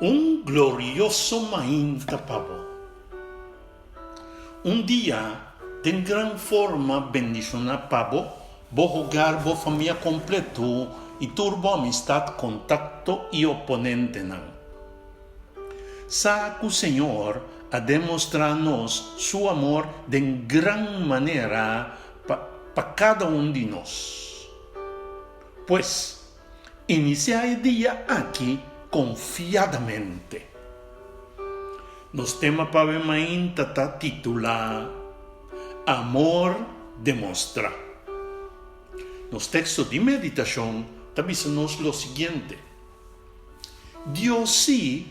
Un glorioso mainta pa bo. Un dia den gran forma bendishoná pa bo, bo hogar, bo famia kompleto i tur bo amistat, kontakto i oponentenan. Sa ku Señor a demostrá nos Su amor den gran manera pa pa kada un di nos. Pues, inisiá e dia aki konfiadamente. Nos tema pa awe mainta ta titulá Amor Demostrá. Nos teksto di meditashon ta bisa nos lo siguiente, Dios sí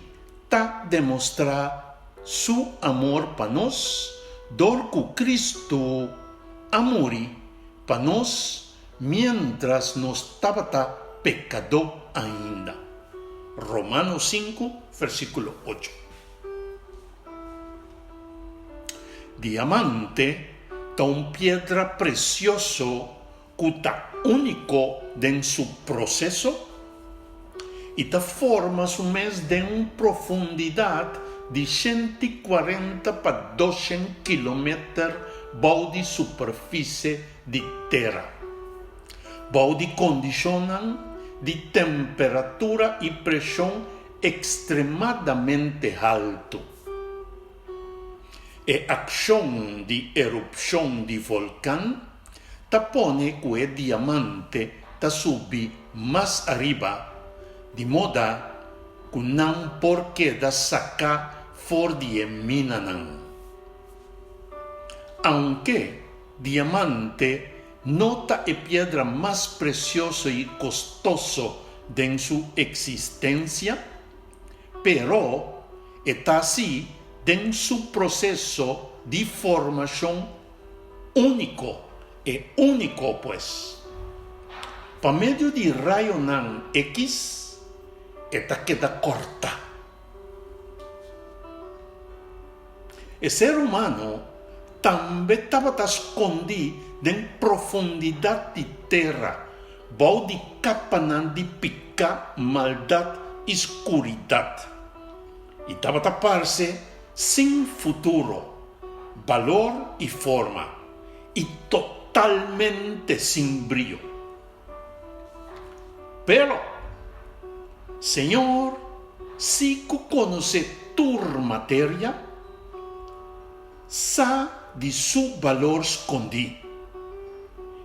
ta demostrá su amor pa nos dor ku Kristu a muri pa nos miéntras nos tabata pekadó ainda. Romano sinku, versíkulo ocho. Diamante ta un piedra presioso ku ta úniko den su proseso i ta forma su mes den un profundidat di 140 pa 200 kilometer bou di superfisie di tera, bou di kondishonnan di temperatura i preshon ekstremadamente haltu. E akshon di erupshon di volkan ta pone ku e diamante ta subi mas ariba, di moda ku nan por keda saká for di e minanan. Aunke diamante no ta e piedra mas presioso i kostoso den su eksistensia, pero e ta si den su proseso di formashon úniko, e úniko pues. Pa medio di rayonan X e ta keda kòrtá. E ser humano tambe tabata skondí den profundidat di tera, bou di kapanan di piká, maldat i skuridat, i tabata parse sin futuro, balor i forma, i totalmente sin brio. Pero, Señor si ku konosé tur materia, sa di su balor skondí,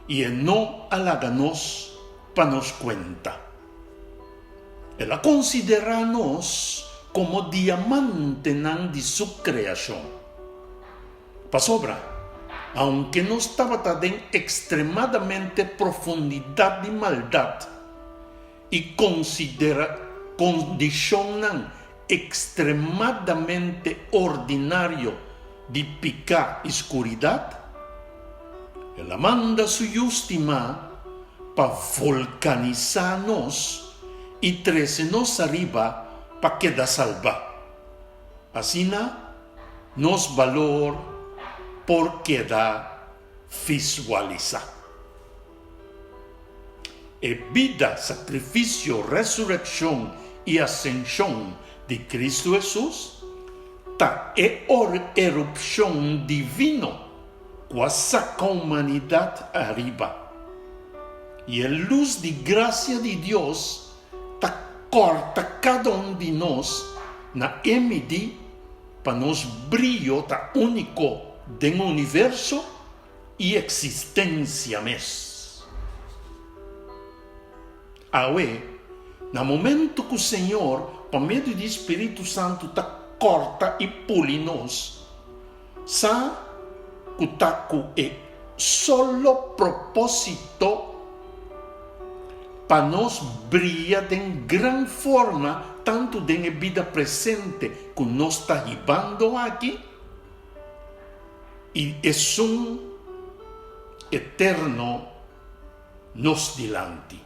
i e no a laga nos pa nos kuenta. El a konsiderá nos komo diamantenan di su kreashon. Pasobra, aunke nos tabata den ekstremadamente profundidat di maldat i kondishonnan ekstremadamente ordinario di piká i skuridat, El a manda Su Yu stimá pa volkanisá nos i trese nos ariba pa keda salbá. Asina nos balor por keda visualisá. E bida, sakrifisio, resurekshon i asenshon di Kristu Hesus ta e erupshon divino ku a saka humanidat ariba. I e lus di grasia di Dios ta kòrta kada un di nos na e midí pa nos brio ta úniko den universo i eksistensia mes. Awe, na momentu ku Señor pa medio di Spiritu Santu ta kòrta i puli nos, sa ku ta ku e solo propósito pa nos bria den gran forma tantu den e bida presente ku nos ta hibando aki i esun eterno nos dilanti.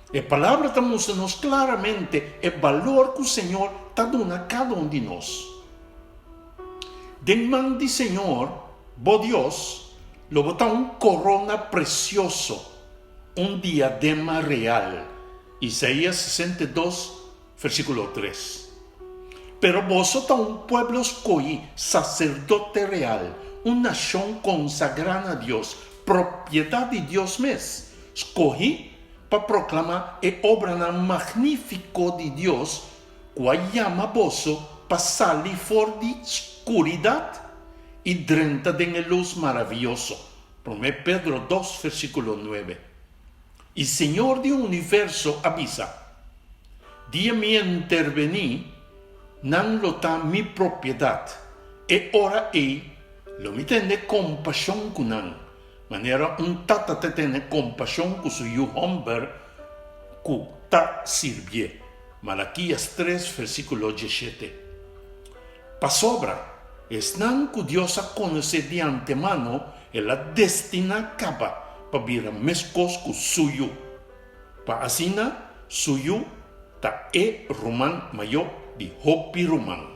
E Palabra ta mustra nos klaramente e balor ku Señor ta duna kada un di nos. Den man di Señor, bo Dios, lo bo ta un korona presioso, un diadema real. Isaías 62, versíkulo 3. Pero boso ta un pueblo skohí, saserdote real, un nashon konsagrá na Dios, propiedat di Dios mes, skohí pa proklamá e obranan magnífiko di Dios ku a yama boso pa sali for di skuridat i drenta den e lus maravioso. Promé Pedro 2, versíkulo 9. I Señor di universo a bisa, Dia mi intervení, nan lo ta mi propiedat, e ora ei lo mi tene kompashon ku nan, manera un tata ta tene kompashon ku su yu hòmber ku ta sirbié. Malakias 3, versíkulo 17. Pasobra, esnan ku Dios a konosé di antemano, el a destiná kaba pa bira meskos ku su Yu, pa asina su Yu ta e ruman mayó di hopi ruman.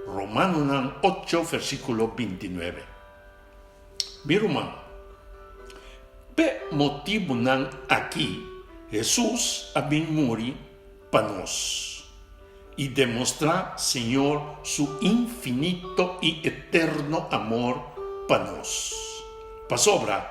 Romanonan 8, versíkulo 29. Mi ruman, p'e motibunan akí Hesus a bin muri pa nos i demostrá Señor su infinito i eterno amor pa nos. Pasobra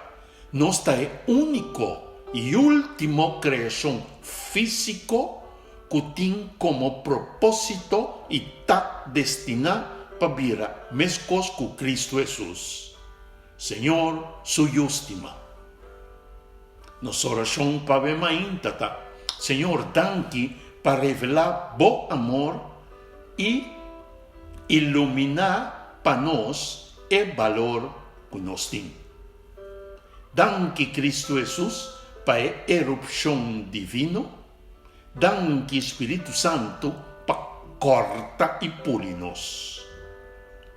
nos ta e úniko i último kreashon físiko ku tin komo propósito i ta destiná pa bira meskos ku Kristu Hesus, Señor su Yu stimá. Nos orashon pa awe mainta ta, Señor, danki pa revelá Bo amor i iluminá pa nos e balor ku nos tin. Danki Kristu Hesus pa e erupshon divino. Danki Spiritu Santu pa kòrta i puli nos.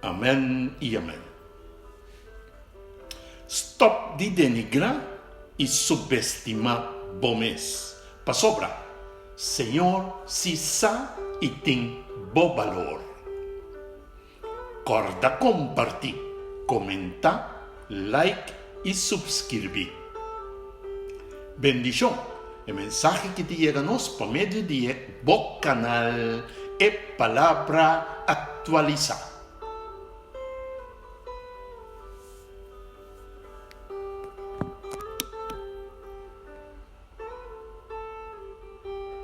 Amèn i amèn. Stòp di denigrá i subestimá bo mes, pasobra Señor si sa i tin bo balor. Kòrda kompartí, komentá, like i supskirbí. Bendishon! E mensahe ki ta yega nos pa medio di e bo kanal E Palabra Aktualisá.